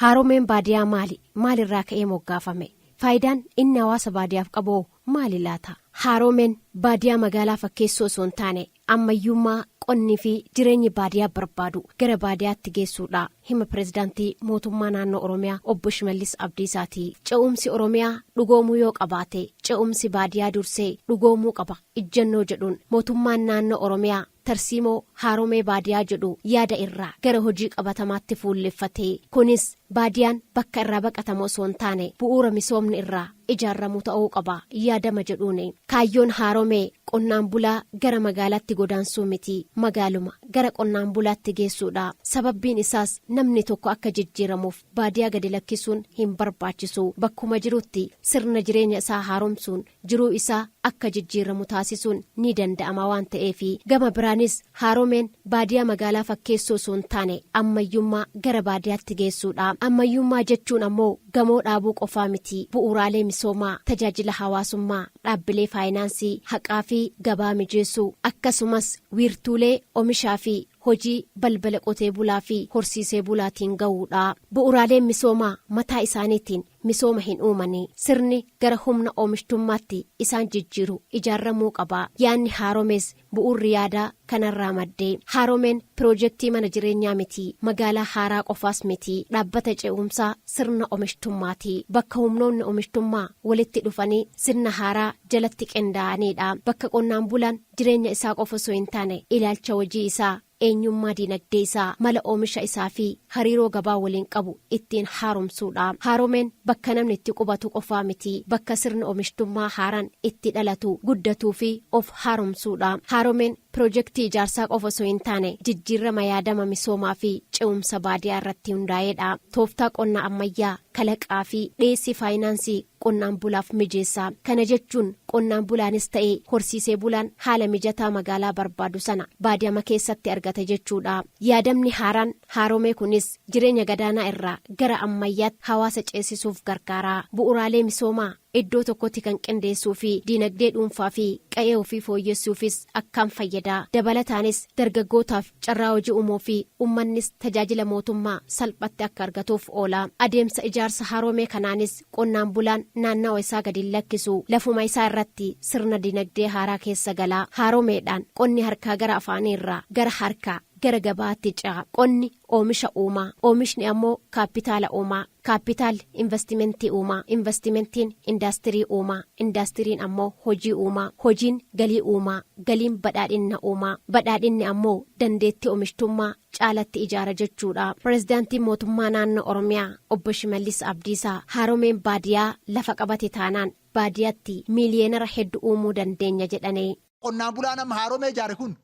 Haaromeen baadiyaa maali? Maalirraa ka'ee moggaafame? Faayidaan inni hawaasa baadiyaaf qabu hoo maali laata? Haaromeen baadiyaa magaalaa fakkeessuu osoo hin taane ammayyummaa qonni fi jireenyi baadiyaa barbaadu gara baadiyaatti geessuudha hima Pireezidaantii Mootummaa Naannoo Oromiyaa Obbo Shimallis Abdiisaati. Ce'umsi Oromiyaa dhugoomuu yoo qabaate ce'umsi baadiyaa dursee dhugoomuu qaba ijjannoo jedhuun mootummaan naannoo Oromiyaa tarsiimoo haaromee baadiyaa jedhu yaada irraa gara hojii qabatamaatti fuulleffate. Kunis baadiyaan bakka irraa baqatamu osoo hin taane bu'uura misoomni irraa ijaarramu ta'uu qaba yaadama jedhuuni. Kaayyoon haaromee qonnaan bulaa gara magaalaatti godaansuu miti, magaaluma gara qonnaan bulaatti geessuudha. Sababbiin isaas namni tokko akka jijjiiramuuf baadiyaa gadi lakkisuun hin barbaachisu. Bakkuma jirutti sirna jireenya isaa haaromsuun jiruu isaa akka jijjiiramu taasisuun ni danda'ama waan ta'eefi. Gama biraanis haaromeen baadiyaa magaalaa fakkeessuu osoo hin taane ammayyummaa gara baadiyaatti geessuudha. Ammayyummaa jechuun ammoo gamoo dhaabuu qofaa miti. Bu'uuraalee misoomaa, tajaajila hawaasummaa, dhaabbilee faayinaansii, haqaa fi gabaa mijeessuu akkasumas wiirtuulee omishaa fi hojii balbala qotee bulaa fi horsiisee bulaatiin ga'uudha. Bu'uuraaleen misoomaa mataa isaaniitiin misooma hin uumani. Sirni gara humna oomishtummaatti isaan jijjiiru ijaarramuu qaba. Yaadni haaromees bu'uurri yaadaa kanarraa madde. Haaromeen piroojektii mana jireenyaa miti, magaalaa haaraa qofaas miti. Dhaabbata ce'umsaa sirna omishtummaati. Bakka humnoonni omishtummaa walitti dhufanii sirna haaraa jalatti qindaa'aniidha. Bakka qonnaan bulaan jireenya isaa qofa osoo hin taane ilaalcha hojii isaa, eenyummaa dinagdee isaa, mala oomisha isaa fi hariiroo gabaa waliin qabu ittiin haaromsuudha. Haaromeen bakka namni itti qubatu qofaa miti, bakka sirni oomishtummaa haaraan itti dhalatu, guddatuu fi of haaromsuudha. Haaromeen piroojektii ijaarsaa qofa osoo hin taane jijjiirama yaadama misoomaa fi ce'umsa baadiyaa irratti hundaa'eedha. Tooftaa qonna ammayyaa, kalaqaa fi dhiyeessii faayinaansii qonnaan bulaaf mijeessa. Kana jechuun qonnaan bulaanis ta'e horsiisee bulaan haala mijataa magaalaa barbaadu sana baadiyama keessatti argata jechuudha. Yaadamni haaraan haaromee kunis jireenya gadaanaa irraa gara ammayyaatti hawaasa ceesisuuf gargaara. Bu'uuraalee misoomaa iddoo tokkotti kan qindeessuu fi diinagdee dhuunfaa fi qa'ee ofii fooyyessuufis akkaan fayyada. Dabalataanis dargaggootaaf carraa hojii uumuu fi ummannis tajaajila mootummaa salphatti akka argatuuf oola. Adeemsa ijaarsa haaromee kanaanis qonnaan bulaan naannawa isaa gadi hin lakkisu. Lafuma isaa irratti sirna dinagdee haaraa keessa gala. Haaromeedhaan qonni harkaa gara afaanii irraa gara harkaa gara gabaatti ce'a. Qonni oomisha uuma. Oomishni ammoo kaappitaala uuma. Kaappitaalli invastimentii uuma. Invastimentiin indaastirii uuma. Indaastiriin ammoo hojii uuma. Hojiin galii uuma. Galiin badhaadhinna uuma. Badhaadhinni ammoo dandeettii oomishtummaa caalatti ijaara jechuudha. Pireezidaantiin Mootummaa Naannoo Oromiyaa Obbo Shimallis Abdiisaa haaromeen baadiyaa lafa qabate taanaan baadiyatti miiliyeenara heddu uumuu dandeenya jedhani. Qonnaan bulaan amma haaromee ijaare kun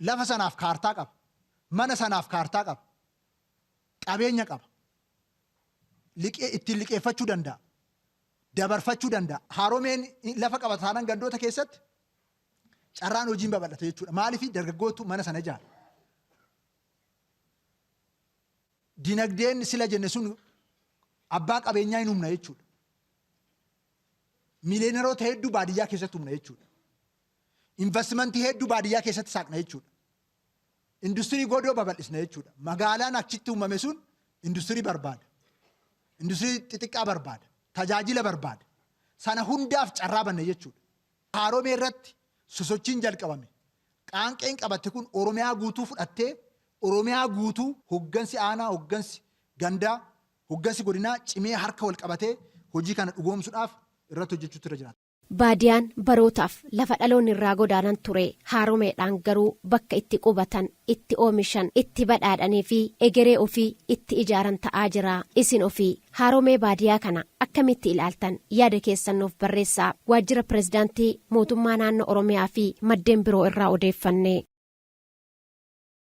lafa sanaaf kaartaa qaba. Mana sanaaf kaartaa qaba. Qabeenya qaba. Liqee ittiin liqeeffachuu danda'a. Dabarfachuu danda'a. Haaromeen lafa qabata taanaan gandoota keessatti carraan hojiin babal'ata jechuudha. Maaliif dargaggootu mana sana ijaara. Dinagdeen sila jenne sun abbaa qabeenyaa hin humna jechuudha. Miliyeenaroota hedduu baadiyyaa keessatti humna jechuudha. Investimentii hedduu baadiyyaa keessatti saaqna jechuudha. Industirii godoo babal'isna jechuudha. Magaalaan achitti uumame sun industirii barbaada. Industirii xixiqqaa barbaada. Tajaajila barbaada. Sana hundaaf carraa banna jechuudha. Haaromee irratti sosochiin jalqabame. Qaanqeen qabatte kun Oromiyaa guutuu fudhattee Oromiyaa guutuu hoggansi aanaa, hoggansi gandaa, hoggansi godinaa cimee harka wal qabatee hojii kana dhugoomsuudhaaf irratti hojjechuutu irra jiraata. Baadiyaan barootaaf lafa dhaloonni irraa godaanan ture. Haaromeedhaan garuu bakka itti qubatan, itti oomishan, itti badhaadhanii fi egeree ofii itti ijaaran ta'aa jira. Isin ofii haaromee baadiyaa kana akkamitti ilaaltan? Yaada keessan nuuf barreessaa. Waajjira Pireezidaantii Mootummaa Naannoo Oromiyaa fi maddeen biroo irraa odeeffanne.